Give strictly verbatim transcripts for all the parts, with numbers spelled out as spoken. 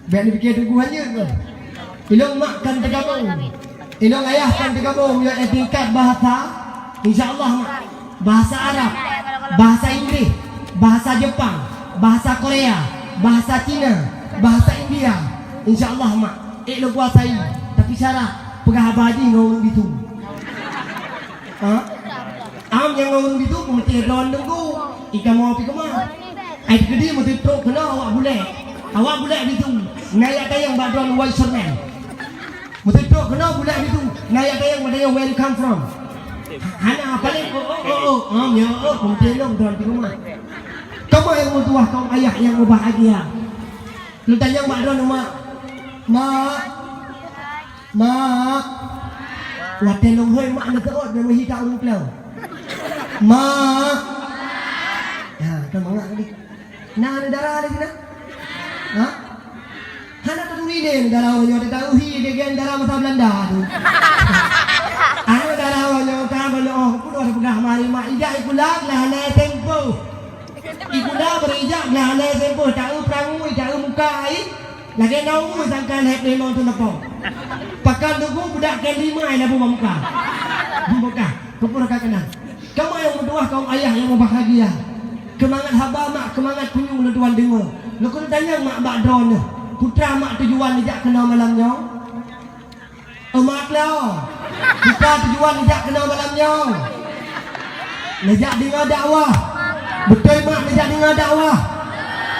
Bèk neupike teungku hanyut. Ilôn mak kan teugamong. Ilôn ayah kan teugamong nyoe tingkat bahasa. Insya Allah mak. Bahasa Arab, bahasa Inggris, bahasa Jepang, bahasa Korea, bahasa Cina, bahasa India. Insya Allah mak. Ék lôn kuasai. Tapi syarat peugah haba jih ngon ureueng bisu. Ha? Am nyang ureueng bisu peumité droen teungku. Ika mau pi keumah. Ai keudi meuteutôk keunoe awak bulèk. Awak bulèk bisu. Na yak tayang bak droen Wai Sermen. Meuteutôk keunoe bulèk bisu. Na yak tayang bak droen where you come from. Hana paléng oh oh oh oh. Am ya oh peumité lom droen pi keumah. Kamoe nyang meutuah kaum ayah nyang meubahagia. Lôn tanyong bak droen mak. Mak. Mak. Watèe lôn hôi mak neuteuôt deungon hita ureueng kleueng. Mak. Ha, ka mangat tadi. Na aneuk dara lé sinan? Ha? Hana taturi lé aneuk dara uroe nyoe, teuka uhi lé gen dara masa Belanda tu. Aneuk dara uroe nyoe ka meunyoe, oh, kudoh teupeugah mari mak ijak ikula glah hana tempo. Ikula beurijak glah hana tempo, taeu peurangui, taeu muka ai. Lagèe na umu sangka lhèe peulimong thôn lapong. Pakon teungku budak kèe lima ai labu bak muka. Bak muka, keupeue ka keunan. Kamoe nyang meutuah kaum ayah nyang meubahagia. Keumangat haba mak, keumangat punyueng lôn tuan deungö. Lôn keuneuk tanyong mak bak droeneuh. Peue teuma mak tujuan neujak keunoe malam nyoe? Umat lôn, kita tujuan neujak keunoe malam nyoe. Neujak deungö dakwah. Beutôi mak neujak deungö dakwah?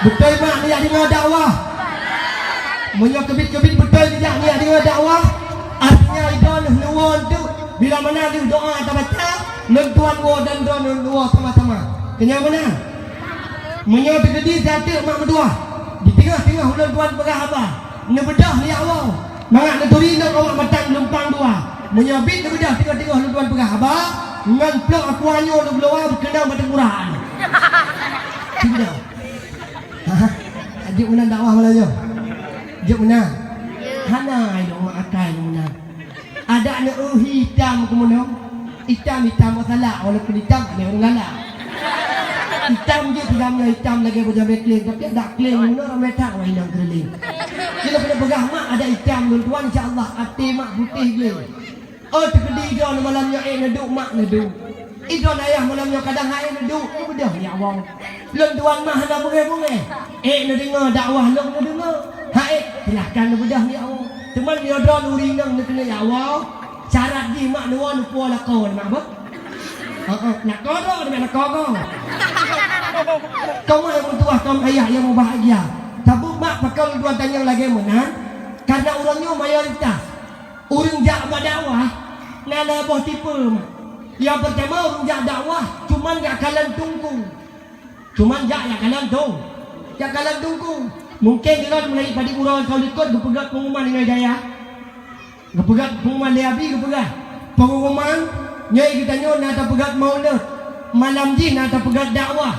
Beutôi mak neujak deungö dakwah? Meunyoe keubiet-keubiet beutôi neujak, neujak deungö dakwah, artinya droeneuh neuwoe teuk bila mana lheueh doa tabaca, lôn tuan woe dan droeneuh neuwoe sama-sama. Keunyan meunan? Meunyoe teukeudi siat teuk mak meutuah, di teungoh-teungoh ulôn tuan peugah haba, neubeudôh lé Allah. Mangat neuturi lom awak mantong lumpang dua. Meunyoe bit neubeudôh teungoh-teungoh lôn tuan peugah haba, ngon plôk aqua nyoe lôn bloe beukeunong bak teungku rhah. Cuba. Ha, ha. Jeuet meunan dakwah malam nyoe. Jeuet meunan. Hana ilôn akai lôn meunan. Adak neueu hi itam keumeunong. Itam-itam meusalak walaupun itam hana ureueng galak. Itam jeuet silam nyoe itam lagèe bajèe kleng, tapi adak kleng meunoe ramè that ureueng inong keureuling. Jadi keuneuk peugah mak adak itam lôn tuan, insya Allah até mak putéh gleh. Oh teukeudi droeneuh malam nyoe ék neuduek mak neuduek. Droeneuh ayah malam nyoe kadang han ék neuduek, neubeudôh ya Allah. Lôn tuan mak hana beungèh-beungèh. Ék neudeungö dakwah lôn neudeungö. Han ék, silahkan neubeudôh ya Allah. Teuma meunyoe droeneuh ureueng inong neukeuneuk ya Allah, syarat jih mak neuwoe neupuwoe lakoe mak beuh. Heeh, lakoe droe, lakoe droe. Kaum nyang meutuah, kaum ayah nyang meubahagia. Sabab mak pakon lôn tuan tanyong lagèe meunan, karena ureueng nyoe mayoritas Ureueng jak bak dakwah na lhèe boh tipe, mak. Nyang peurtama, ureueng jak dakwah cuman jak kalon teungku. Cuman jak, jak kalon teung-, jak kalon teungku. Mungken droeneuh mulai padub uroe ka likot geupeugöt pengumuman inoe dayah. Geupeugöt pengumuman lé abi geupeugah, pengumuman nyoe geutanyoe na tapeugöt maulud. Malam jih na tapeugöt dakwah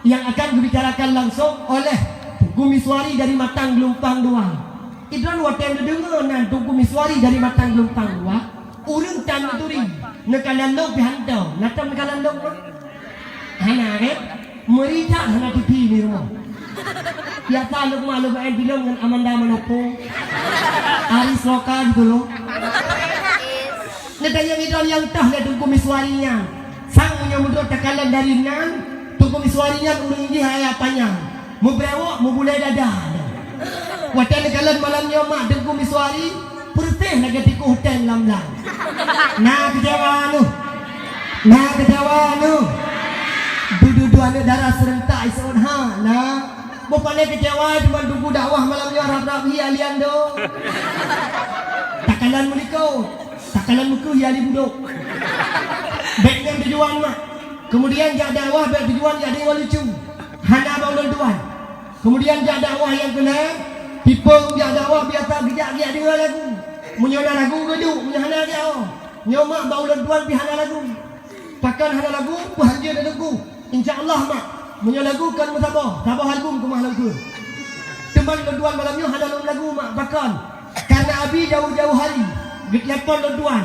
nyang akan geubicarakan langsong oleh Teungku Miswari dari Matang Geulumpang Dua. Idroen watèe neudeungö nan Teungku Miswari dari Matang Geulumpang Dua, ureueng tan neuturi, neukalon lôn pih hantom. Na tom neukalon lôn, mak? Hana, kan? Meuri that hana TV di rumoh. Biasa lôn mak lôn maén filem ngon Amanda Manopo, Aris Loka gitu loh. Neutanyong idroen nyang toh lé Teungku Miswari nyan. Sang meunyoe meudroe takalon dari nan, Teungku Miswari nyan ureueng jih aya panyang. Meubrewok, meubulèe dada. Watèe neukalon malam nyoe mak Teungku Miswari, peureuseh lagèe tikoh tén lam blang. Na keucewa neuh. Na keucewa neuh. Dudu-dudu aneuk dara seurentak iseuôt ha, na. Boh pané keucewa teuma Teungku dakwah malam nyoe rab-rab hi Aliando. Takalon meuliko. Takalon meukeue hi Ali Budok. Bèk nyan tujuan mak. Keumudian jak dakwah bèk tujuan jak deungö lucu. Hana bak ulôn tuan. Keumudian jak dakwah nyang keulhèe, tipe jak dakwah biasa geujak jak deungö lagu. Meunyoe na lagu geuduek, meunyoe hana jak, oh. Nyoe mak bak ulôn tuan pih hana lagu. Pakon hana lagu, peuhanjeuet lé Teungku. Insya Allah mak, meunyoe lagu kon meusaboh, saboh album keumah lôn kheun. Teuma lôn tuan malam nyoe hana lôn lagu mak, pakon? Karena abi jauh-jauh hari geutelepon lôn tuan.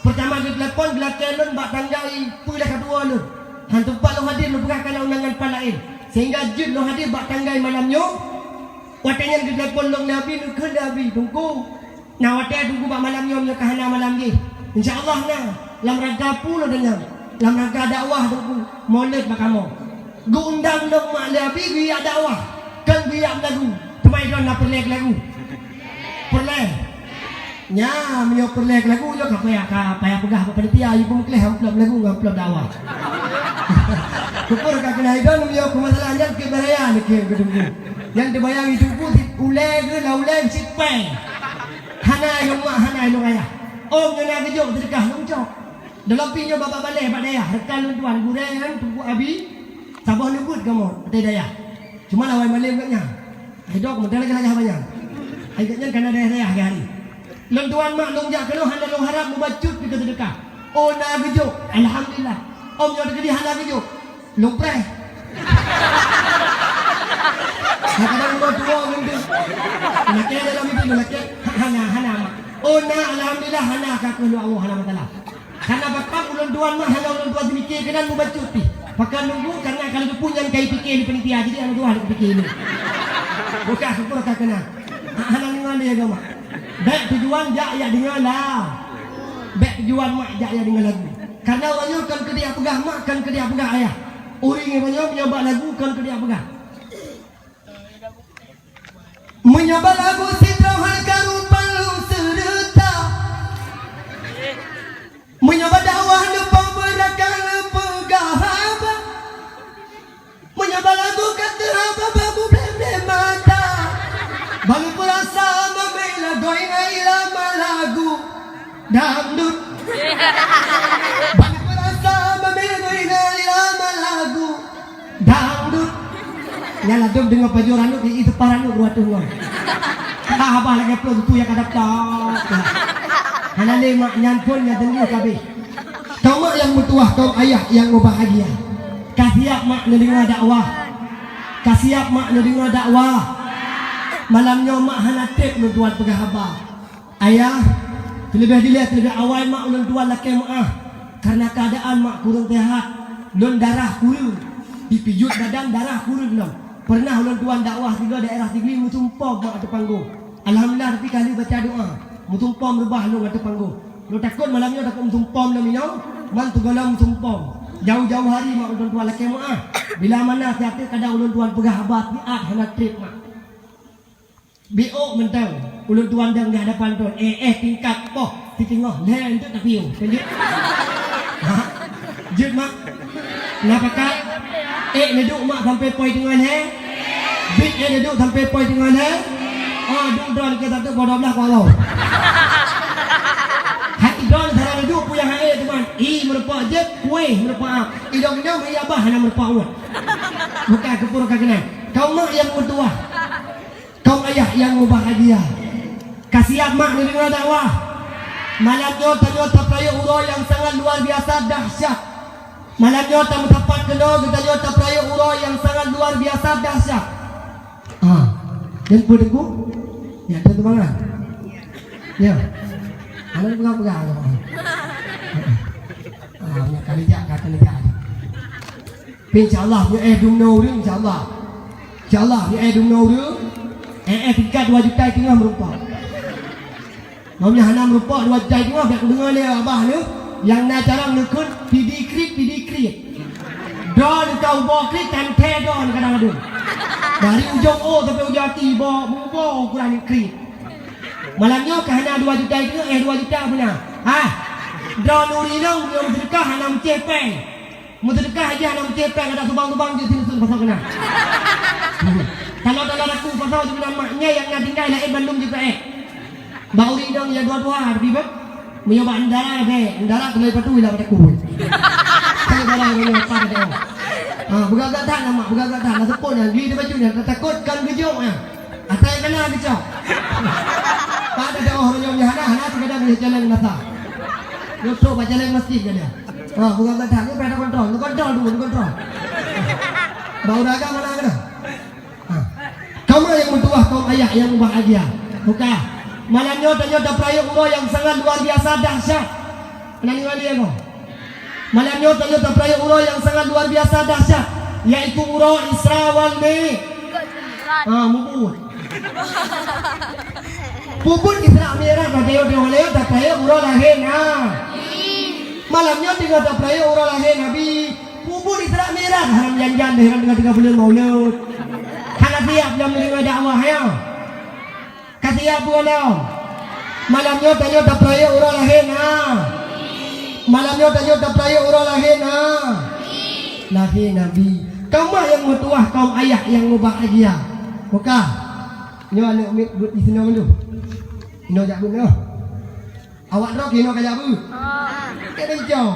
Peurtama geutelepon geulakèe lôn bak tanggai peue lé ka tuwoe lôn. Han teumpat lôn hadir, lôn peugah kana undangan pat laén. Sehingga jeuet lôn hadir bak tanggai malam nyoe. Watée nyan geuteulepon lom lé Abi, neukheun lé Abi, "Teungku, na watée Teungku bak malam nyoe, nyoe ka hana malam jih?" "Insya Allah na, lam rangka peue lôn deungon?" "Lam rangka dakwah Teungku, mulod bak kamoe." Geuundang lom mak lé Abi geujak dakwah, kon geujak meulagu. Teuma droe na peureulée lagu? Peureulée. Nya, meunyoe peureulée lagu nyoe ka payah, ka payah peugah bak panitia, yue peumeukleh amplop lagu ngon amplop dakwah. Syukur ka keunan idong, meunyoe keu masalah nyan keu baraya neukheun keu Teungku. Nyang teubayang Teungku sit ulée geuh lam ulée sit péng. Hana ilong mak, hana ilong ayah. Ôm nyoe na geujok seudeukah lôn cok. Dalam pi nyoe babah balée bak dayah, rekan lôn tuan gurée nyan Teungku Abi, saboh neubeuet kamoe ateueh dayah. Cuma awai malém gobnyan. Hai dok, meuteulagah-lagah banyak. Hai gobnyan kana dayah-dayah geuh hari. Lôn tuan mak lôn jak keunoe hana lôn harab mubacut keu seudeukah. Oh na geujok, alhamdulillah. Ôm nyoe teukeudi hana geujok. Lôn preh. Kadang-kadang uroe tuwoe ngon tu. Lakée dalam itu lakée. Hana, hana mak. Oh na, alhamdulillah hana ka keu Allah hana masalah. Karena bapak ulôn tuan mak hana ulôn tuan seumiké keunan mubacut pih. Pakon Teungku, karena kalau geupeu nyan ka ipiké lé panitia, jadi hana tuan lôn piké lé. Buka syukur ka keunan. Ha, hana deungoe lé agama. Bèk tujuan jak yak deungoe lah. Bèk tujuan mak jak yak deungoe lagu. Karena uroe nyoe kon keu dijak peugah mak, kon keu dijak peugah ayah. Ureueng nyoe meunyoe bak lagu kon keu dijak peugah. Meunyoe bak lagu sidroe hana karu palu seureuta. Meunyoe bak dakwah neupeubeurakah neupeugah haba. Meunyoe bak lagu ka teuhaba babu blém-blém mata. Baru peurasa mamé lagoe ngon irama lagu. Dangdut. Bak peurasa mamé ngon irama lagu dangdut. Nyan ladôm deungoe pajoh ranub, i, i seupah ranub ruatôh ngon. Ka haba lagée plôh tu nyang ka daftar. Hana lé mak nyan phon nyang teungoh ka abéh. Kaum mak nyang meutuwah, kaum ayah nyang mubahgia. Ka siap mak neudeungoe dakwah? Ka siap mak neudeungoe dakwah? Malam nyoe mak hana trép lôn tuan peugah haba. Ayah, teuleubeh dilée teuleubeh awai mak ulôn tuan lakée meuáh, karena keuadaan mak kureueng seuhat, lôn darah kureueng, dipijuet badan darah kureueng lom. Peureunah ulôn tuan dakwah sigoe daerah Sigli meusumpom mak ateueh panggong. Alhamdulillah, tapi ka lheueh baca doa, meusumpom reubah lôn ateueh panggong. Lôn takot malam nyoe takot meusumpom lom inoe, man sigohlom meusumpom. Jauh-jauh hari mak ulôn tuan lakée meuáh, bila mana siat kadang ulôn tuan peugah haba siat hana trép mak. Biôk mantong, ulôn tuan dong di hadapan droe, éh, éh, tingkat poh, siteungoh lhée eunteuk tapiôh. Lanjut. Ha? Jeuet mak? Na pakat? Ék neuduek mak sampai poi teungoh lhée? Bit ék neuduek sampai poi teungoh lhée? Oh, duek droe ke satu boh dua belas paloe. Hai droe salah neuduek puyang hai teman. I meureumpok jeuet, kuéh meureumpok. I dong nyoe meuiya bah hana meureumpok uet. Bukan keupur ka keunan. Kaum mak nyang meutuwah. Kaum ayah nyang mubahgia, ka siap mak neudeungoe dakwah? Malam nyoe tanyoe tapeurayeuk uroe nyang sangat luar biasa dahsyat. Malam nyoe tameusapat keunoe geutanyoe tapeurayeuk uroe nyang sangat luar biasa dahsyat. Ah, dan peue Teungku? Ya, dan teumangat. Ya. Hana peugah-peugah. Ah, nyak ka neujak, ka neujak. Tapi insya Allah, nyoe éh dum noe ureueng, insya Allah. Insya Allah, nyoe éh dum noe ureueng, éh, éh tingkat dua juta teungoh meurumpok. Meunyoe hana meurumpok dua juta teungoh, bèk kudeungoe lé abah nyoe, nyang na carông neukheun pidi kriet, pidi kriet. Droe ka uboe kriet, tantée droe kadang-kadang. Dari ujong O sampai ujong aki, boh, muboh ukuran kriet. Malam nyoe ka hana dua juta teungoh, éh dua juta beuna. Hah? Droe nuri nong, nyoe meuseudeukah hana meucéh péng. Meuseudeukah aja hana meucéh péng, ada subang-subang jeuet sineuk pasoe keunan. Taloe-taloe laku pasoe jeuet keunan mak, nyan nyang na tinggai laén bandum jeuet keu éh. Bak ureueng inong nyang dua-dua, tapi beuh, meunyoe bak ndara bèk, ndara teulai patu ila mata kubu. Saya ndara meunyoe apa ada. Ha, beugagak that nama, beugagak that. Lah seupôt nyan, di baju nyan, takot kan geujok nyan. Asai kana geucok. Pada dah oh, meunyoe hana, hana sekadar di jalan masa. Nutuk bak jalan masjid kan dia. Ha, bukan kata, ni payah kontrol, ni kontrol dulu, ni kontrol. Bau dagang mana kena? Ha. Kamu yang meutuwah, kaum ayah yang mubahgia. Buka. Malam nyoe tanyoe tapeurayeuk uroe nyang sangat luar biasa dahsyat. Pernah dengar dia ko? Malam nyoe tanyoe tapeurayeuk uroe nyang sangat luar biasa dahsyat, yaitu uroe Isra wal Mi-, ha, mubuet. Peubuet Isra Mi'raj bak tanyoe-tanyoe nyoe tapeurayeuk uroe lahé na. Malam nyoe teungoh tapeurayeuk uroe lahé Nabi. Peubuet Isra Mi'raj haram jan-jan deh, haram teungoh-teungoh buleuen Maulud. Hana siap lom deungoe dakwah nyoe. Ka siap bunoe? Malam nyoe tanyoe tapeurayeuk uroe lahé na. Malam nyoe tanyoe tapeurayeuk uroe lahé na. Lahé Nabi. Kaum mak nyang meutuwah, kaum ayah nyang mubahgia. Buka. Nyoe aneuk miet beuet di sinoe mandum. Inoe jak beuet nyoe. Awak droe keunoe ka jak beuet. Keu bencong.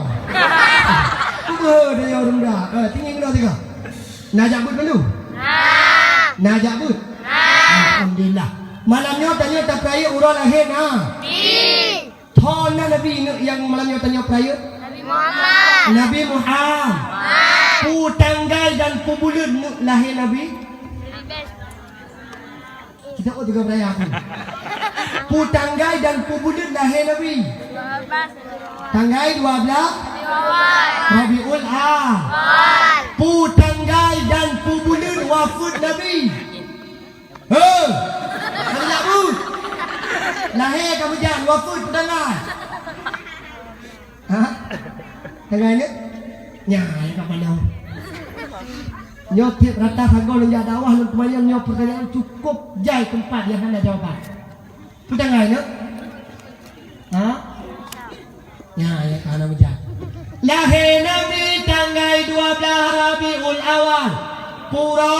Kuba daya rendah. Eh, tinggi keunoe tiga. Na jak beuet mandum? Na. Na jak beuet? Na. Alhamdulillah. Malam nyoe tanyoe tapeurayeuk uroe lahé na. Di. Tho na Nabi neuk nyang malam nyoe tanyoe peurayeuk? Nabi Muhammad. Nabi Muhammad. Muhammad. Peue tanggai dan peue buleuen neuk lahé Nabi? Kita oh tiga belas aku. Peue tanggai dan peue buleuen lahé Nabi? Tanggai dua belas Rabiul Awal. Peue tanggai dan peue buleuen wafeuet Nabi? He! Hana jak beuet. Lahé ka meujan, wafeuet peue tanggai? Ha? Tanggai ni? Nya, nyang ka pandai. Nyoe tiep rata sagoe lôn jak dakwah, lôn teumanyong nyoe, pertanyaan cukup jai teumpat nyang hana jawaban. Peue tanggai nyoe? Ha? Nya, nyang ka hana meujan. Lahé Nabi tanggai dua belas Rabiul Awal. Pura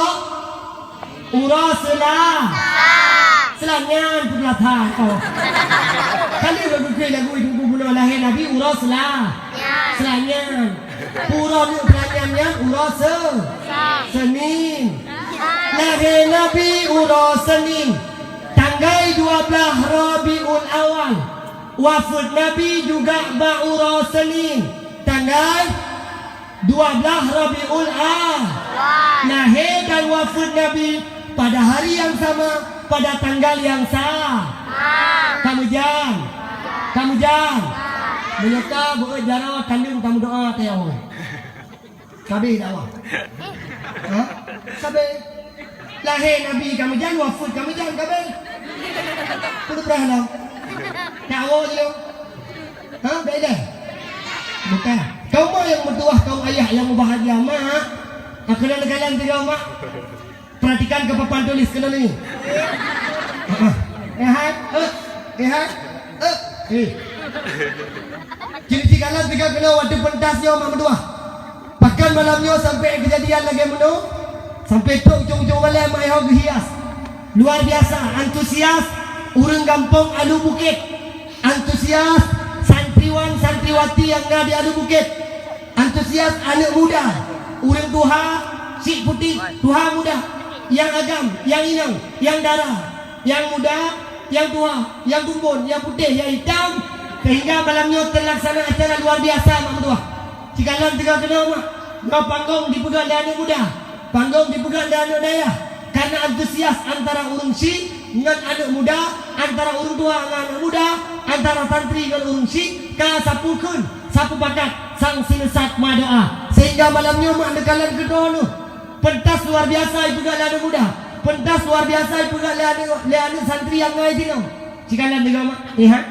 Uroe Sela-, Seulasa nyan peue Seulasa, oh. Ka lheueh lôn geukheun lagu itu bunoe lahé Nabi uroe Sela-, Seulasa nyan. Uroe nyoe Seulasa nyan, nyan uroe Se-, Seunin. Lahé Nabi uroe Seunin, tanggai dua belas Rabiul Awal. Wafeuet Nabi juga bak uroe Seunin, tanggai dua belas Rabiul A-, lahé dan wafeuet Nabi pada hari yang sama, pada tanggal yang sa-, ka meujan. Ka meujan. Meunyoe ka beuet jaroe, tandeueng tameudoa teuh. Sabe dakwah. Ha? Sabe. Lahé Nabi ka meujan, wafeuet ka meujan, sabe. Peue peurah lom? Dakwah je lom. Ha? Beda? Bukan. Kaum mak nyang meutuwah, kaum ayah nyang mubahgia, mak. Aku dah legalan tiga, mak. Perhatikan ke papan tulis keunoe nyoe. Eh, hai. Eh, eh, hai. Eh, eh. Eh. Ciri-ciri galak tiga keunoe watèe pentas nyoe mak meutuwah. Bahkan malam nyoe sampai keujadian lagèe meunoe, sampai trok ujong-ujong balèe mak ayah geuhias. Luar biasa antusias ureueng gampông Alu Bukét. Antusias santriwan santriwati nyang na di Alu Bukét. Antusias aneuk muda, ureueng tuha, syiek putéh, tuha muda, nyang agam, nyang inong, nyang dara, nyang muda, nyang tuha, nyang bumbon, nyang putéh, nyang itam, sehingga malam nyoe teulaksana acara luar biasa mak meutuwah. Cikalon tiga keunoe mak, nyoe panggong dipeugöt lé aneuk muda. Panggong dipeugöt lé aneuk dayah, karena antusias antara ureueng syiek ngon aneuk muda, antara ureueng tuha ngon aneuk muda, antara santri ngon ureueng syiek, ka sapeue kheun, sapeue pakat, sang sileusat ma doa. Sehingga malam nyoe mak neukalon keudroe neuh. Pentas luar biasa ipeugöt lé aneuk muda. Pentas luar biasa ipeugöt lé aneuk, lé aneuk santri nyang ngai jinoe. Cikalon deungon mak, lihat.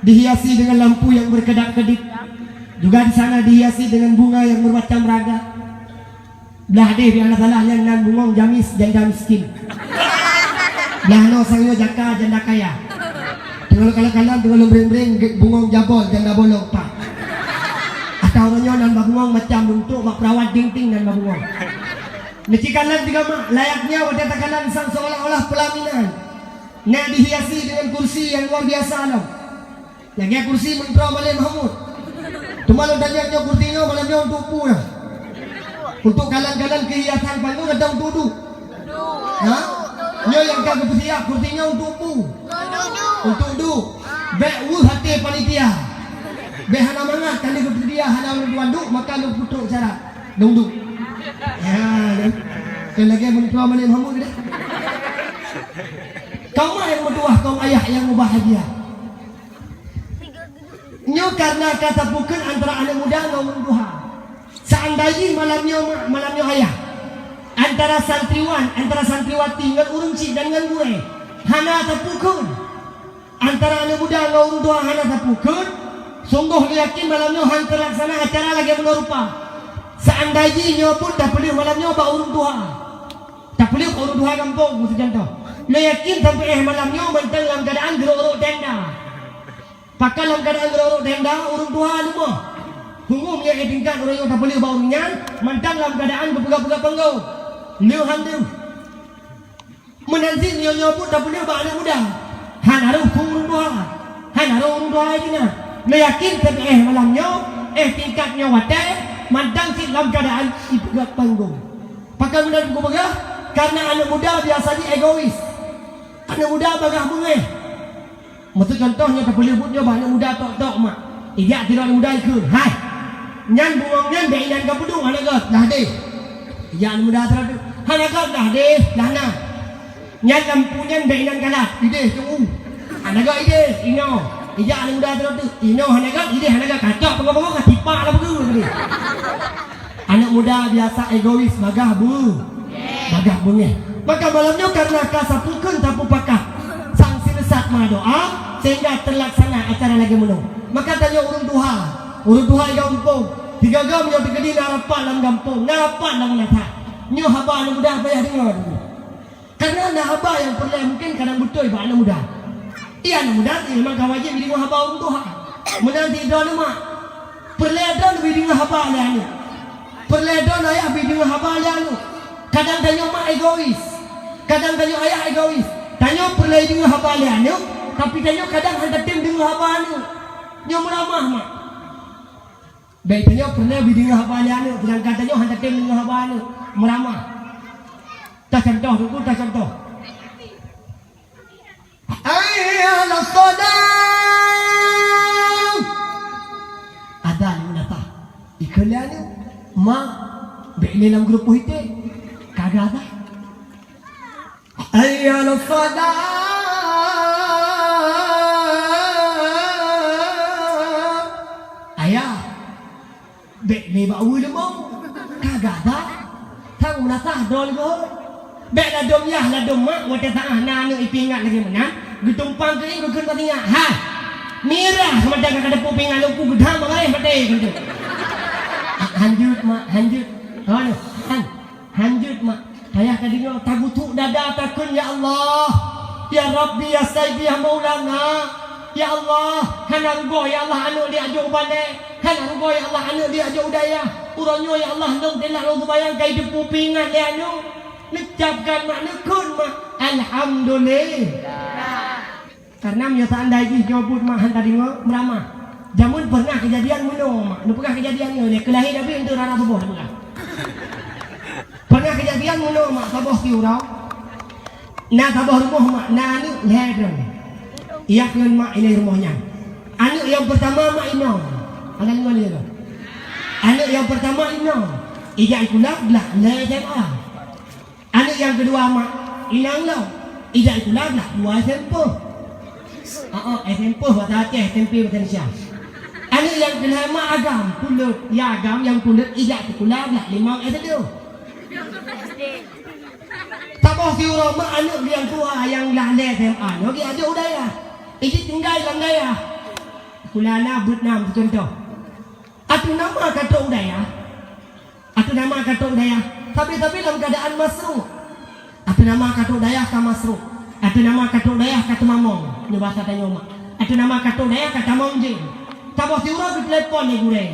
Dihiasi dengan lampu yang berkedap-kedip. Juga di sana dihiasi dengan bunga yang bermacam ragam. Blah deh, biar hana salah, nyan nan bungong jamis janda miskin. Blah noe sang nyoe jaka janda kaya. Teungoh lôn kalon-kalon, teungoh lôn breng-breng, bungong jabol janda bolong pat. Atau uroe nyoe nan bak bungong macam, untuk bak perawat dingting nan bak bungong. Neucikalon tiga mak, layaknya watèe takalon sang seolah-olah pelaminan. Nyan dihiasi dengan kursi yang luar biasa lom. Lagèe kursi meuntroe Malém Mahmud. Teuma lôn tanyong nyoe kursi nyoe malam nyoe untuk peue nyoe? Untuk kalon-kalon keuhiasan panggong atawa untuk duek? Ha? Nyoe nyang ka geupeusiap kursi nyoe untuk peue? Untuk duek. Bèk weueh até panitia. Bèk hana mangat, ka lheueh geupeusedia hana lôn tuan duek, maka lôn peutrok syarat. Lôn duek. Ya, kan? Kan lagèe meuntroe Malém Mahmud deh. Kaum mak nyang meutuwah, kaum ayah nyang mubahgia. Nyoe karena ka tapeukeun antara aneuk muda ngon ureueng tuha. Seandai jih malam nyoe ma-, malam nyoe ayah, Antara santriwan, antara santriwati ngon ureuëng chik dan ngon gurée hana tapukheun. Antara aneuëk muda ngon ureuëng tuha hana tapukheun. Sunggoh lôn yakin malam nyoe han teulaksana acara lagée meunoe rupa. Seandai jih nyoe pun tapeuleueh malam nyoe bak ureuëng tuha. Tapeuleueh ureuëng tuha gampông, meusicontoh. Lôn yakin sampoe éh malam nyoe mantong lam keuadaan geurok-rok tenda. Pakon lam keuadaan geurok-rok tenda, ureuëng tuha leumah. Hungum nyang éh tingkat ureuëng nyang tapeuleueh bak ureuëng nyan, mantong lam keuadaan geupeugah-peugah panggong. Lheueh han lheueh. Meunan cit nyoe-nyoe pun tapeuleueh bak aneuëk muda. Han harôh keu ureuëng tuha. Han harôh ureuëng tuha jih na. Lôn yakin teuma éh malam nyoe, éh tingkat nyoe watée, mantong cit lam keuadaan ipeugah panggong. Pakon meunan kupeugah? Karena aneuëk muda biasa jih egois. Aneuëk muda bagaih beungéh. Meutucontoh nyoe tapeuleueh buet nyoe bak aneuëk muda tok-tok mak. Ijak sidroe aneuëk muda ikheun, "Hai! Nyan bungong nyan bék inan ka peudong aneuk gét, dah deh." Ijak aneuëk muda sidroe teuk, "Hana gét, dah deh, dah na. Nyan lampu nyan bék inan kalat, ideh cong u. Hana gét ideh, inoe." Ijak aneuëk muda sidroe teuk, "Inoe hana gét, ideh hana gét, kacok peungoh-peungoh ka tipak lam peue tadi." Aneuëk muda biasa egois, bagaih beu-, bagaih beungéh. Maka malam nyoe karena ka sapukheun sapupakat, sang sileusat meudoá, sehingga teulaksana acara lagée meunoe. Maka tanyoe ureuëng tuha, ureuëng tuha di gampông, sigoe-goe meunyoe teukeudi na rapat lam gampông, na rapat lam meunasah. Nyoe haba aneuëk muda payah deungoe dulu. Karena na haba nyang peureulée mungken kadang beutôi bak aneuëk muda. Iya, aneuëk muda memang ka wajéb jideungoe haba ureuëng tuha. Meunan sidroe aneuëk mak, peureulée droe neubi deungoe haba lé aneuëk. Peureulée droe ayah bi deungoe haba lé aneuëk. Kadang tanyoe mak egois. Kadang tanyoe ayah egois. Tanyoe peureulée deungoe haba lé aneuëk, tapi tanyoe kadang hana tatem deungoe haba aneuëk. Nyoe meuramah mak. Bék tanyoe peureulée bi deungoe haba lé aneuëk, seudangkan tanyoe hana tatem deungoe haba aneuëk. Meuramah. Tacontoh, Teungku, tacontoh. Hayya 'alas shalah. Adan meunasah. Ikheun lé aneuëk, "Ma, bék lé lam geureupoh iték. Ka geuadan." Hayya 'alas shalah. Ayah, bék lé bak ueh leumo. Ka gata. Sang meunasah droe leumo. Bék ladôm yah ladôm mak, watée saát na aneuëk ipeuingat lagée meunan, geutumpang keuieng geukheun bak sinyak. Hai! Mirah mata ka kateupeue pingan lôn ku geudang bagaih maté keuntui. Han jeuet mak, han jeuet. Han, han. Han jeuet mak, payah tadeungoe, tagutuk dada takheun, "Ya Allah, ya Rabbi, ya Sayyidi, ya Maulana, ya Allah, hana rugoe, ya Allah, aneuëk lé ajok u balée, hana rugoe, ya Allah, aneuëk lé ajok u dayah. Uroe nyoe, ya Allah, lôn teulat lôn seumayang ka jiteupeue pingan lé aneuëk." Neucapkan mak, neukheun mak, "Alhamdulillah." Karena meunyoe seandai jih nyoe buet mak han tadeungoe, meuramah. Jameun pernah keujadian meunoe mak, neupeugah keujadian nyoe lé keulahé Nabi untuk rara tuboh neupeugah. Pernah keujadian meunoe mak, saboh siuroe. Na saboh rumoh mak, na aneuëk lhée droe. Ijak ngon mak ilée rumoh nyan. Aneuëk nyang peurtama mak inong. Hana deungoe lé droe. Aneuëk nyang peurtama inong. Ijak sikula glah lhée S M A. Aneuëk nyang keudua mak inong lom, ijak sikula glah dua S M P. Aa, S M P bahasa Aceh, S M P bahasa Indonesia. Aneuëk nyang keulhée mak agam, pulot, ya agam nyang pulot ijak sikula glah limong S dua. Saboh siuroe mak aneuëk nyang tuha nyang glah lhée S M A nyoe geujok u dayah. Iji tinggai lam dayah. Sikula na beuet nam, contoh. Ateueh nama ka trok u dayah. Ateueh nama ka trok u dayah, sabe-sabe lam keuadaan masrok. Ateueh nama ka trok dayah ka masrok. Ateueh nama ka trok dayah ka teumamong, nyoe basa tanyoe mak. Ateueh nama ka trok dayah ka tamong jén. Saboh siuroe geuteulepon lé gurée.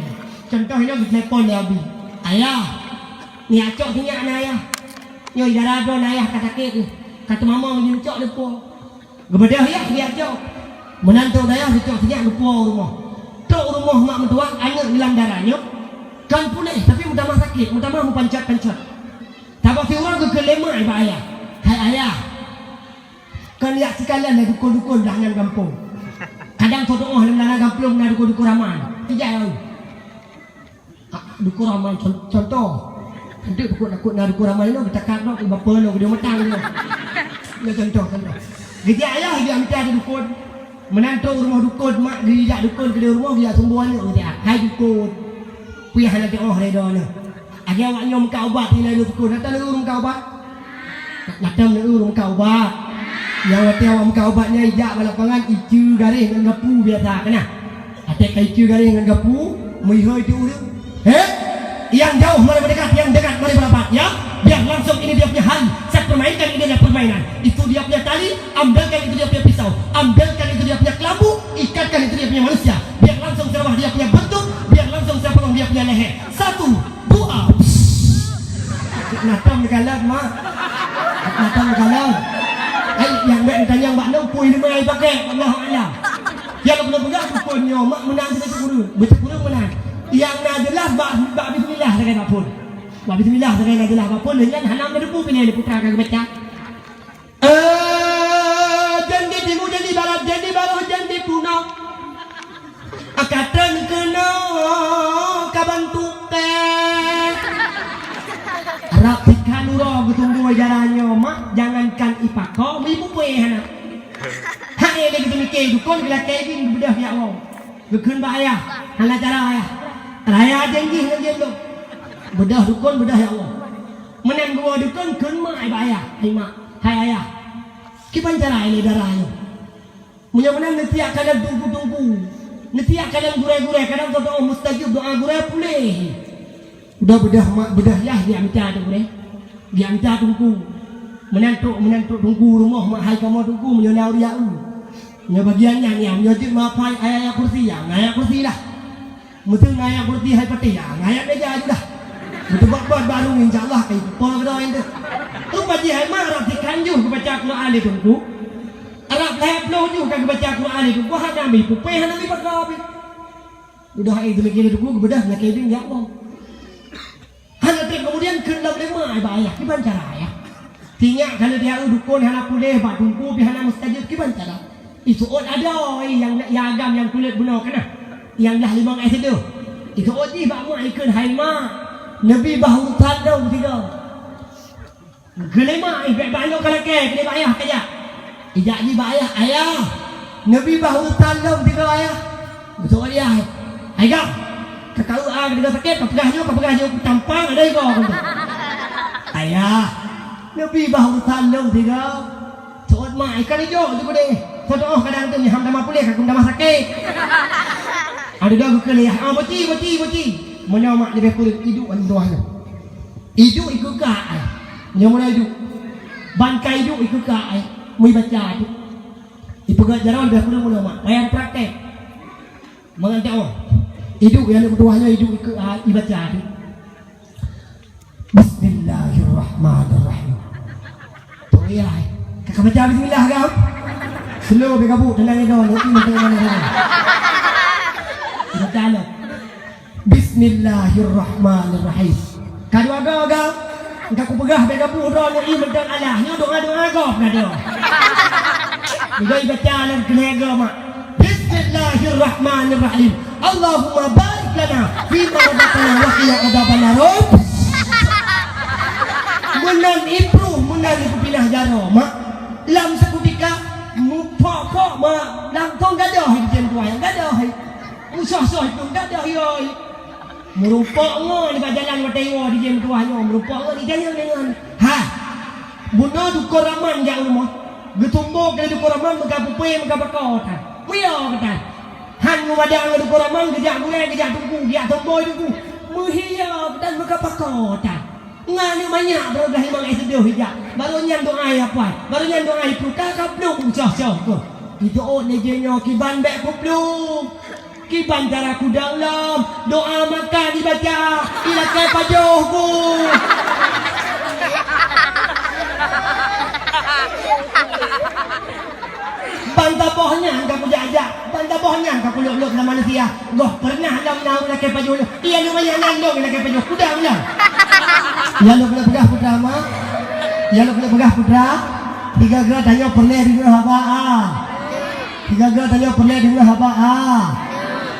Contoh nyoe geuteulepon lé abi. "Ayah, neujak cok sinyak na ayah. Nyoe di dara droe na ayah ka sakét, ka teumamong jén, cok lé po." Geubeudôh yah geujak cok. Meunan trok dayah geucok sinyak geupuwoe u rumoh. Trok u rumoh mak meutuwah aneuëk lam dara nyoe kon puléh, tapi meutamah sakét, meutamah meupancot-pancot. Saboh siuroe geukheun lé mak bak ayah, "Hai ayah, kon jak sikalon lé dukon-dukon blah nyan gampông. Kadang soe tuoh lam dara gampông na dukon-dukon raman. Ijak." Ah, dukon raman con-, contoh. Hantu takot-takot na dukon raman inoe, geutakar dok, bapa inoe, geudeue matang inoe. Inoe contoh, contoh. Geujak ayah, geujak mita di dukon. Meunan trok u rumoh dukon, mak geujak dukon keudeh rumoh, geujak sumbo aneuëk, geujak, "Hai dukon, peue nyang hana teuoh lé droeneueh?" Lagèe awak nyoe meukat ubat, ilèe lôn sukon. Na tom neueu meukat ubat? Na tom neueu meukat ubat? Nyang watèe awak meukat ubat nyan ijak bak lapangan, iceue garéh ngon gapu biasa, ka na? Watèe ka iceue garéh ngon gapu, meuhôi di ureueng. Hei! Yang jauh mari mendekat, yang dekat mari merapat, ya. Biar langsung ini dia punya hari. Saya permainkan ini dia permainan. Itu dia punya tali, ambilkan itu dia punya pisau, ambilkan itu dia punya kelambu, ikatkan itu dia punya manusia. Biar langsung saya rubah dia punya bentuk, biar langsung saya potong dia punya leher. Satu, dua. Na tom neukalon, mak. Na tom neukalon. Ai, nyang bèk neutanyong bak lôn, peue ileumèe ai pakèk, Allahu a'lam. Nyang lôn peugah sukon nyoe, mak, meunan sagai teuk ureueng. Beutôi ureueng meunan. Nyang na jeulaih bak, bak bismillah sagai bak phôn. Bak bismillah sagai na jeulaih bak phôn, nyan hana meuteupeue piné lé putra ka geubaca. Eh, jan di timu, jan di barat, jan di baroh, jan di puna. Akateng keunoe ka bantuk teh. Rab tikhan uroe geutunggôi dara nyoe, mak, jangankan ipako, meuipupe hana. Hai lé geuteumike dukon geulakèe jih geubeudôh jak woe. Geukheun bak ayah, hana cara ayah. Raya janji ngon jeuem lôn. Beudôh dukon, beudôh jak woe. Meunan geuwoe dukon kheun mak bak ayah, "Hai mak, hai ayah, kiban cara ilèe dara nyoe?" Meunyoe meunan neutiyak kalon teungku-teungku, neutiyak kalon gurèe-gurèe, kadang doa mustajab, doa gurèe puléh. Udah beudôh mak, beudôh yah, geujak mita teungku deh. Geujak mita teungku. Meunan trok, meunan trok teungku rumoh mak, hai kamoe teungku, meunyoe na ureueng jak u. Nyoe bagian nyan, nyan, meunyoe jeuet mak pai ayat-ayat kursi, ya, ayat kursi lah. Meuteun ayat kursi hai patéh, ya, ayat meja ju dah. Beuteubat-bat barô, insya Allah, kai pol keudroe nyan teuh. Rupa jih hai mak, rab tikhan ju geubaca Quran lé teungku. Rab lhèe ploh ju ka geubaca Quran lé teungku, hana meuipupe, hana meuipako pih. Udah hai teumike lé teungku, geubeudôh lakèe jih, ya Allah. Hana trép keumudian kheun lom lé mak bak ayah, kiban cara ayah? Sinyak ka lheueh dukon hana puléh, bak teungku pih hana mustajab, kiban cara? Iseuôt adoe nyang, nyang agam nyang kulét bunoe keunah, nyang blah limong eh sidôh. Iseuôt jih bak mak ikheun, "Hai mak, neubi bah urusan lôn sigoe." Kheun lé mak, "Eh, bèk bak nyoe ka lakèe, keuneuk bak ayah ka jak." Ijak jih bak ayah, "Ayah, neubi bah urusan lôn sigoe, ayah." Geuseuôt ayah, "Hai gam, ka kaweuek a, ka sakét, ka peugah nyoe, ka peugah nyoe, tampang ada igoe." "Ayah, neubi bah urusan lôn sigoe." Seuôt mak, "Ikan ijok tu keudeh. Soe tuoh kadang tu nyang hana tamah puléh, ka kheun tamah sakét." Ada dah geukheun lé ayah, "Ah, beuci, beuci, beuci." Meunyoe mak leubeh kureueng iduek ngon tuah nyoe. Iduek ikeukak ai. Nyoe mulai iduek. Ban ka iduek ikeukak ai. Meuibaca tu. Ipeugah jaroe leubeh kureueng meunyoe mak. Payah praktek. Mangat dakwah. Iduek nyang meutuah nyoe iduek ikeukak ai, ibaca tu. Bismillahirrahmanirrahim. Tu ya. Kakak baca bismillah kan? Slow beu gabuk tenang itu. Nanti nanti mana mana. Kita tahu. Bismillahirrahmanirrahim. Ka dua go, go. Engka kupeugah bèk gapu droe nyoe, i mantong alah. Nyoe doa-doa gob na droe. Nyoe ibaca lam keuneuk go, mak. Bismillahirrahmanirrahim. Allahumma barik lana fima razaqtana wa qina adzabannar. Meunan ipruh, meunan ipinah jaroe, mak. Lam seukutika, mupok-pok, mak. Langsong gadoh hai, jeuem tuai, gadoh hai. Musoh-soh itu gadoh yoi. Meurumpok ngon bak jalan watèe woe di jeuem tuah nyoe, meurumpok ngon di jayang deungon. Ha! Bunoe dukon raman jak u rumoh. Geutumbok lé dukon raman meuka pupe, meuka pako tan. Meuyo keutan. Han meumadang ngon dukon raman geujak gurèe, geujak teungku, geujak tomboi teungku. Meuhiyo keutan meuka pako tan. Ngon aneuk manyak barô dah limong eh sidôh ijak. Barô nyan doa ya puan. Barô nyan doa iputa ka plueng soh-soh keuh. Ijok lé jih nyoe kiban bèk kuplueng. Kiban cara kudang lom, doa makan ibaca, ilakèe pajoh ku. Ban saboh nyan ka kujak-jak, ban saboh nyan ka kulok-lok lam manusia. Goh pernah lom na ilakèe pajoh lom. Iya, lumayan nan dong ilakèe pajoh. Kudang lom. Iya, lôn keuneuk peugah putra, mak. Iya, lôn keuneuk peugah putra. Tiga geura tanyoe peureulèe deungoe haba, ah. Tiga geura tanyoe peureulèe deungoe haba, ah.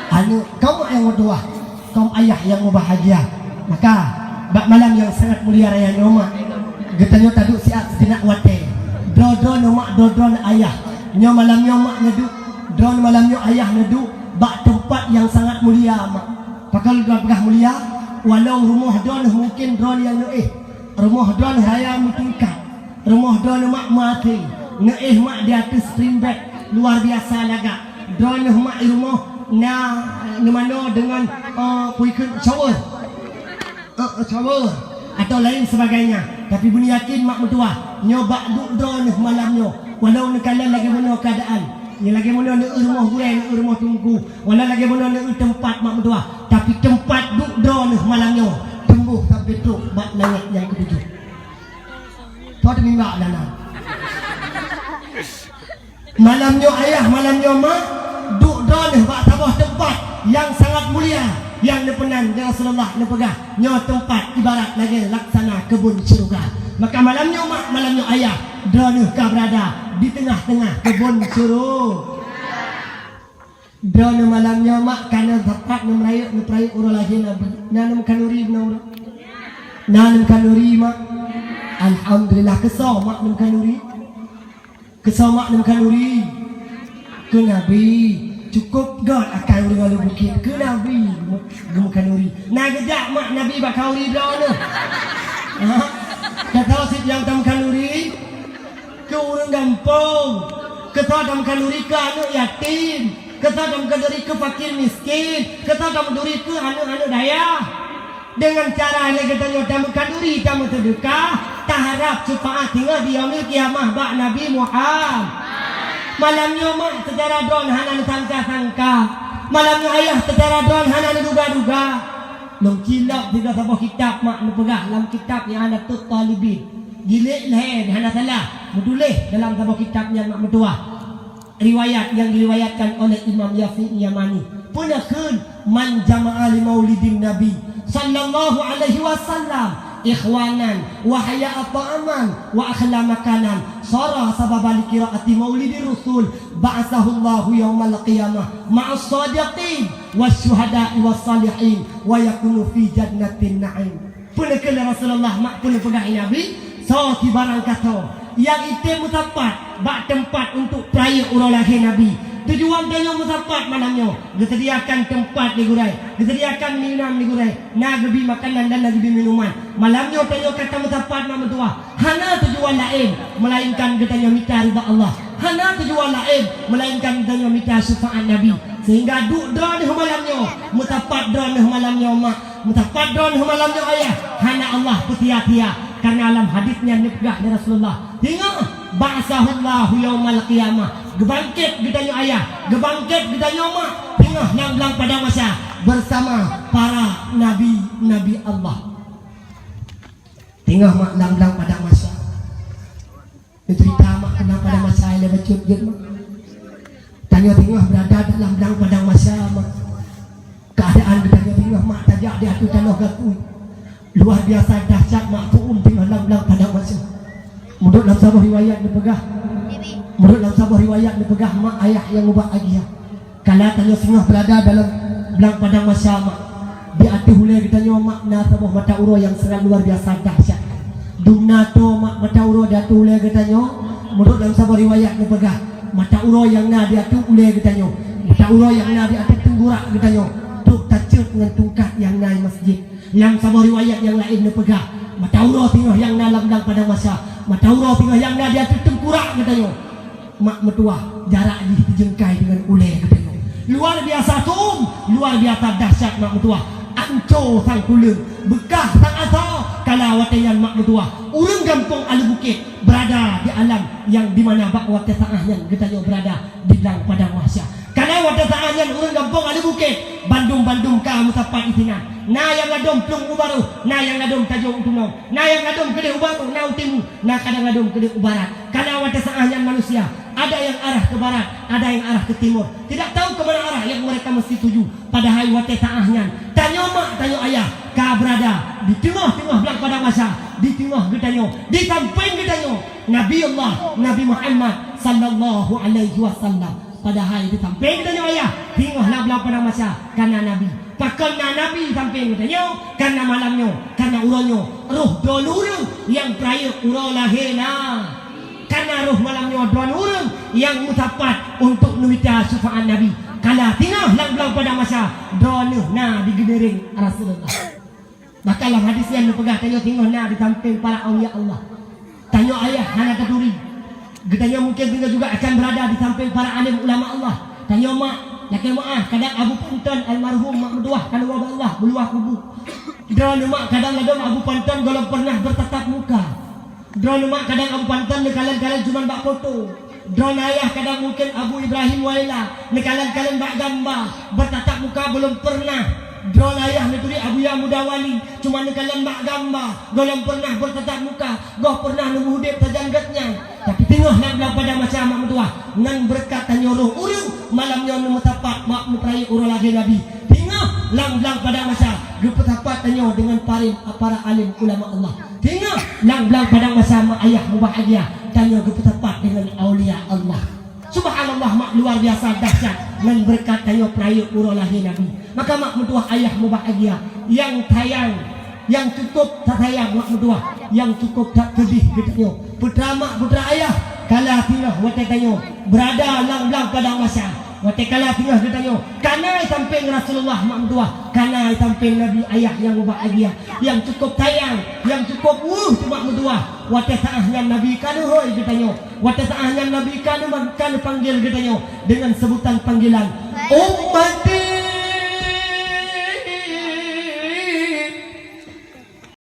Aneuk, kaum nyang meutuah, kaum ayah nyang mubahgia. Maka, bak malam nyang sangat mulia raya nyoe, mak, geutanyoe taduek siat sijeunap watèe. Droe-droeneuh mak, droe-droeneuh ayah. Nyoe malam nyoe mak neuduek, droeneuh malam nyoe ayah neuduek bak teumpat nyang sangat mulia, mak. Pakon lôn peugah mulia? Walau rumoh droeneuh mungken droeneuh nyang neuéh, rumoh droeneuh raya meutingkat, rumoh droeneuh mak meuaséng, neuéh mak di ateueh spring bed, luar biasa lagak. Droeneuh mak i rumoh na, eh, neumanoe deungon, eh, peue kheun, shower. Eh, eh, shower atau lain sebagainya. Tapi beuneuyakin mak meutuwah, nyoe bak duek droeneuh malam nyoe, walau neukalon lagée bunoe keuadaan, nyoe lagée bunoe neueu rumoh gurée, neueu rumoh teungku, walau lagée bunoe neueu teumpat mak meutuwah, tapi teumpat duek droeneuh malam nyoe teumbôh sampoe trok bak langét nyang keutujoh. Soe teumimba lana? Malam nyoe ayah, malam nyoe mak, duek droeneuh bak saboh teumpat nyang sangat mulia, nyang neupeunan lé Rasulullah neupeugah, nyoe teumpat ibarat lagée laksana keubon syeuruga. Maka malam nyoe mak, malam nyoe ayah, droeneuh ka beurada di teungoh-teungoh keubon syeuruga. Droeneuh malam nyoe mak ka na sapat neumeurayeuk, neupeurayeuk uroe lahé Nabi. Na neumeukanuri bunoe uroe? Na neumeukanuri mak? Alhamdulillah, keusoe mak neumeukanuri? Keusoe mak neumeukanuri? Keu Nabi. Cukôp göt akai ureuëng Alue Bukét. Keu Nabi geumeukanuri. Na geujak mak Nabi bak khanuri droeneuh? Ha? Keusoe cit nyang tameukanuri? Keu ureuëng gampông. Keusoe tameukanuri? Keu aneuëk yatim. Keusoe tameukanuri? Keu fakir miskin. Keusoe tameukanuri? Keu aneuëk-aneuëk dayah. Deungon cara lé geutanyoe tameukanuri, tameuseudeukah, taharab syeufaat singoh di Yaumil Qiyamah bak Nabi Muhammad. Malam nyoe mak, seucara droen hana neusangka-sangka. Malam nyoe ayah, seucara droen hana neuduga-duga. Lôn cilok sigoe saboh kitab mak neupeugah lam kitab I'anatut Talibin. Jilid lhée, hana salah, meutuléh dalam saboh kitab nyan mak meutuwah. Riwayat nyang diriwayatkan oleh Imam Yafi'i Yamani. Peue na kheun, "Man jama'a li maulidin Nabi sallallahu alaihi wasallam ikhwanan wa haya'a ta'aman wa akhla makanan, sara sababa li qiraati maulidir rasul, ba'atsahullahu yaumal qiyamah ma'as sadiqin wasyuhada'i wassalihin wa yakunu fi jannatin na'im." Peue na kheun lé Rasulullah mak, peue na peugah Nabi, soe sibarang kasoe nyang item meusapat bak teumpat untuk peurayeuk uroe lahé Nabi. Tujuan tanyoe meusapat malam nyoe, geuseudiakan teumpat di gurée, geuseudiakan minum di gurée, na geubi makanan dan na geubi minuman. Malam nyoe tanyoe ka tameusapat mak meutuwah, hana tujuan laén meulainkan geutanyoe mita ridha Allah. Hana tujuan laén meulainkan geutanyoe mita syeufaat Nabi. Sehingga duek droeneuh malam nyoe, meusapat droeneuh malam nyoe mak, meusapat droeneuh malam nyoe ayah, hana Allah peusia-sia. Karena lam hadis nyan neupeugah lé Rasulullah, singoh, "Ba'atsahullahu yaumal qiyamah." Geubangkét geutanyoe ayah, geubangkét geutanyoe mak, singoh lam blang padang mahsyar bersama para nabi-nabi Allah. Singoh mak lam blang padang mahsyar. Neucerita mak keunan pada masa ilée bacut jeuet mak. Tanyoe singoh beurada dalam blang padang mahsyar mak. Keuadaan geutanyoe singoh mak tajak di ateueh tanoh gaki. Luar biasa dahsyat mak, tu'um singoh lam blang padang mahsyar. Meunurot lam saboh riwayat neupeugah, meunurot lam saboh riwayat neupeugah mak ayah nyang ubak agiah. Kala tanyoe singoh beurada dalam blang padang mahsyar mak, di ateueh ulée geutanyoe mak na saboh mata uroe nyang sangat luar biasa dahsyat. Dum na toe mak mata uroe di ateueh ulée geutanyoe, meunurot lam saboh riwayat neupeugah, mata uroe nyang na di ateueh ulée geutanyoe, mata uroe nyang na di ateueh teunggurak geutanyoe, trok taceuet ngon tungkat nyang na i masjid. Lam saboh riwayat nyang laén neupeugah, mata uroe singoh nyang na lam blang padang mahsyar, mata uroe singoh nyang na di ateueh teunggurak geutanyoe. Mak meutuwah, jarak jih sijeungkai deungon ulée geutanyoe. Luar biasa tu'um, luar biasa dahsyat mak meutuwah. Anco sang tuleueng, beukah sang asoe, kala watée nyan mak meutuwah. Ureuëng gampông Alue Bukét beurada di alam nyang di mana bak watée saát nyan geutanyoe beurada di blang padang mahsyar. Kala watée saát nyan ureuëng gampông Alue Bukét, bandum-bandum ka meusapat disinan. Na nyang ladôm plueng u barôh, na nyang ladôm tajôk u tunong, na nyang ladôm keudeh u barôh, na u timu, na kadang ladôm keudeh u barat. Kala watée saát nyan manusia, ada nyang arah ke barat, ada nyang arah ke timur. Tidak tahu ke mana arah yang mereka mesti tuju. Padahai watée saát nyan, tanyoe mak, tanyoe ayah, ka beurada di teungoh-teungoh blang padang mahsyar, di teungoh geutanyoe, di sampéng geutanyoe, Nabi Allah, Nabi Muhammad sallallahu alaihi wasallam. Padahai di sampéng geutanyoe ayah, singoh lam blang padang mahsyar, ka na Nabi. Pakon na Nabi sampéng geutanyoe? Karena malam nyoe, karena uroe nyoe, roh droeneuh ureuëng nyang peurayeuk uroe lahé na. Karena roh malam nyoe droeneuh ureuëng nyang meusapat untuk neumita syeufaat Nabi. Kala singoh lam blang padang mahsyar, droeneuh na di geuneureng Rasulullah. Maka lam hadis nyan neupeugah tanyoe singoh na di sampéng para aulia Allah. Tanyoe ayah hana taturi. Geutanyoe mungkin singoh juga akan berada di sampéng para alim ulama Allah. Tanyoe mak, lakée meuáh, kadang Abu Panton almarhum mak meutuwah ka neuwoe bak Allah, meuluwah kubu. Droeneuh mak kadang ladom Abu Panton gohlom pernah bertatap muka. Droeneuh mak kadang Abu Panton neukalon-kalon cuman bak foto. Droeneuh ayah kadang mungkin Abu Ibrahim Waila neukalon-kalon bak gamba, bertatap muka belum pernah. Droeneuh ayah neuturi Abuya Muda Wali, cuman neukalon bak gamba, gohlom pernah bertatap muka, goh pernah neumeuudeb sajan gét nyan. Tapi teungoh lam blang padang mahsyar mak meutuwah, ngon beureukat tanyoe roh ureuëng malam nyoe neumeusapat bak meupeurayeuk uroe lahé Nabi. Teungoh lam blang padang mahsyar geupeusapat tanyoe deungon parim para alim ulama Allah. Teungoh lam blang padang mahsyar mak ayah mubahgia, tanyoe geupeusapat deungon aulia Allah. Subhanallah, mak, luar biasa dahsyat ngon beureukat tanyoe peurayeuk uroe lahé Nabi. Maka mak meutuwah ayah mubahgia, nyang sayang, nyang cukup tasayang mak meutuwah, nyang cukup tapeudeh geutanyoe. Putra mak, putra ayah, kala singoh watée tanyoe beurada lam blang padang mahsyar. Watée kala singoh geutanyoe, kana sampéng Rasulullah mak meutuwah, kana sampéng Nabi ayah nyang mubahgia, nyang cukup sayang, nyang cukup weueh teuma meutuwah. Watée saát nyan Nabi ka neuhôi geutanyoe. Watée saát nyan Nabi ka neuman-, ka neupanggil geutanyoe deungon seubutan panggilan, "Umat."